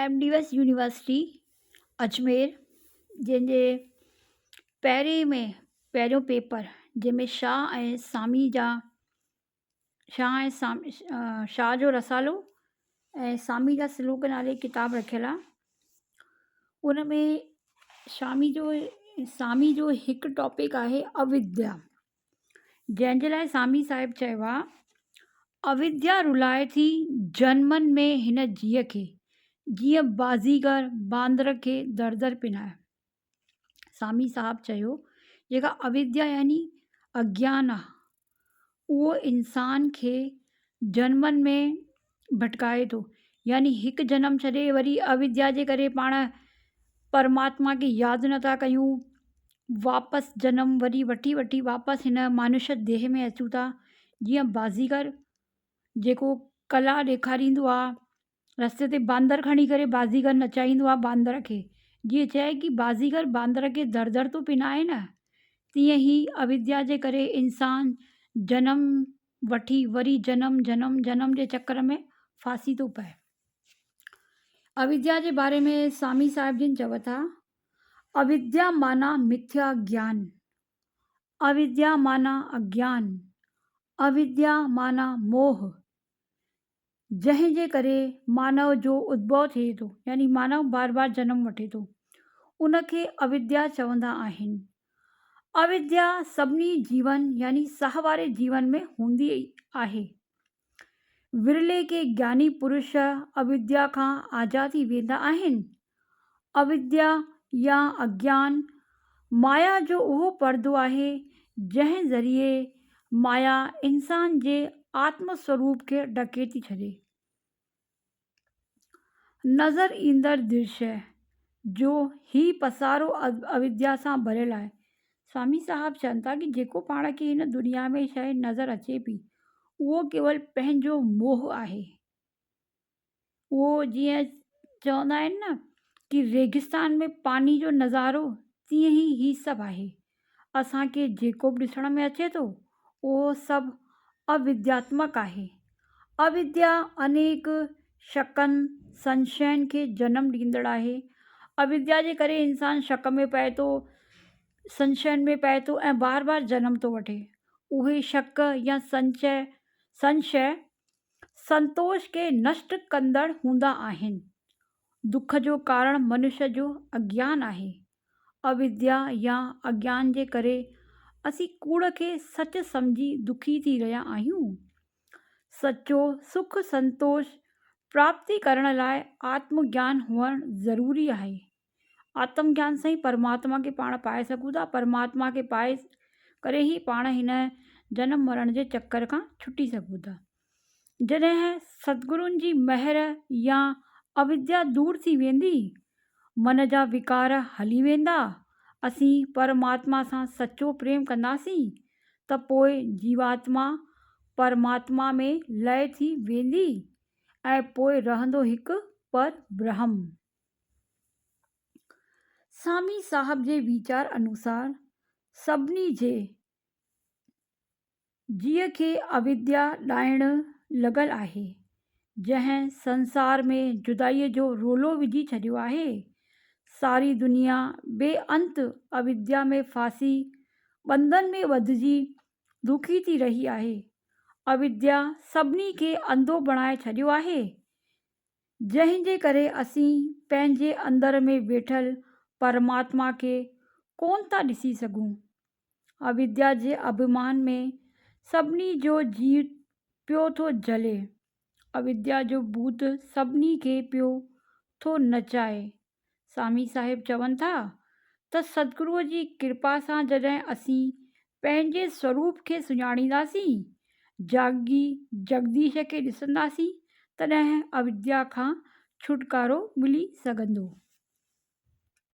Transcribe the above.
M D S university Ajmer جنهن جي پهرين ۾ پهريون پيپر جنهن ۾ شاهه ۽ سامي جا شاهه ۽ سامي شاهه جو رسالو ۽ سامي جا سلوڪ نالي ڪتاب رکيل آهي ان ۾ شامي جو سامي جو هڪ ٽاپڪ آهي اوديا جنهن جي لاء سامي صاحب چيو آ، اوديا رلائي ٿي جنمن ۾ هن جيء کي، جيئن بازيگر باندر کي در در پنائي. سامي صاحب چيو، جيڪا اوديا يعني اگيان آ، اهو انسان کي جنمن ۾ ڀٽڪائي ٿو، يعني هڪ جنم ڇڏي وري اوديا جي ڪري پاڻ پرماتما کي ياد نٿا ڪيون، واپس جنم وري وٺي وٺي واپس هن مانش ديهه ۾ اچون ٿا جيئن بازيگر جيڪو ڪلا ڏيکاريندو آ رستي تي باندر کڻي ڪري بازيگر نچائيندو آ باندر کي جيئن چئي ڪي بازيگر باندر کي در در ٿو پنائي نه تيئن هي اويديا جي ڪري انسان جنم وٺي وري جنم جنم جنم جي چڪر ۾ ڦاسي ٿو پئي. اويديا جي باري ۾ سامي صاحب جن چون ٿا اوديا معنيٰ مٿيا گيان، اوديا معنيٰ اگيان، اوديا معنيٰ موهه، جنهن جي ڪري مانو جو ادڀو ٿئي ٿو يعني مانو بار بار جنم وٺي ٿو، ان کي اوديا چوندا آهن. اوديا سڀني جيون يعني ساهه واري جيون ۾ هوندي آهي. ورلي ڪي گياني پرش اوديا کان آجا ٿي ويندا آهن. اوديا يا اگيان مايا جو اهو پردو آهي، جنهن ذريعي مايا انسان جي آتم سوروپ کي ڍڪي ٿي ڇڏي. نظر ايندڙ درشيه جو هي پسارو اوديا سان ڀريل آهي. سوامي صاحب چون ٿا ڪي جيڪو پاڻ کي هن دنيا ۾ شيء نظر اچي پئي، اهو ڪيول پنهنجو موهه آهي. اهو جيئن چوندا آهن نه ڪي ريگستان ۾ پاني جو نظارو تيئن ئي هي سڀ آهي. اسان کي جيڪو به ڏسڻ ۾ اچي ٿو اهو سڀ اودياتمڪ آهي. اوديا انيڪ شڪن، سنشين کي جنم ڏيندڙ آهي. اوديا جي ڪري انسان شڪ ۾ پئي ٿو، سنشين ۾ پئي ٿو ۽ بار بار جنم ٿو وٺي. اهي شڪ يا سنشي، سنشي، سنتوش کي نشٽ ڪندڙ هوندا آهن. دک جو ڪارڻ منش جو اگيان آهي. اوديا يا اگيان جي ڪري اسين ڪوڙ کي سچ سمجهي دکي ٿي رهيا آهيون. سچو سک سنتوش پراپتي ڪرڻ لاء آتم گيان هئڻ ضروري آهي. آتم گيان سان ئي پرماتما کي پاڻ پائي سگهون ٿا، پرماتما کي پائي ڪري ئي پاڻ هن جنم مرڻ جي چڪر کان ڇٽي سگهون ٿا. جڏهن ستگرن جي مهر يا اوديا دور ٿي ويندي، من جا وڪار هلي ويندا، اسين پرماتما سان سچو پريم ڪنداسين ته پوء جيواتما پرماتما ۾ لئه ٿي ويندي ۽ پوء رهندو هڪ پر برهم. سامي صاحب جي ويچار انوسار سڀني جي جيء کي اوديا ڏائڻ لڳل آهي، جنهن سنسار ۾ جدائيء جو رولو وجهي ڇڏيو آهي. ساري دنيا بي انت اوديا ۾ ڦاسي ٻنڌن ۾ ٻڌجي دکي ٿي رهي آهي. اوديا سڀني کي انڌو بڻائي ڇڏيو آهي. جنهن جي ڪري اسين پنهنجي اندر ۾ ويٺل پرماتما کي ڪونه ٿا ڏسي سگهون. اوديا جي اڀمان ۾ سڀني جو جيء پيو ٿو جلي. اوديا جو ڀوت سڀني کي پيو ٿو نچائي. سامي صاحب چون ٿا ته ستگروء جي ڪرپا سان جڏهن اسين پنهنجي سوروپ کي سڃاڻينداسين، جاڳي جگديش کي ڏسنداسين، تڏهن اوديا کان ڇوٽڪارو ملي سگهندو.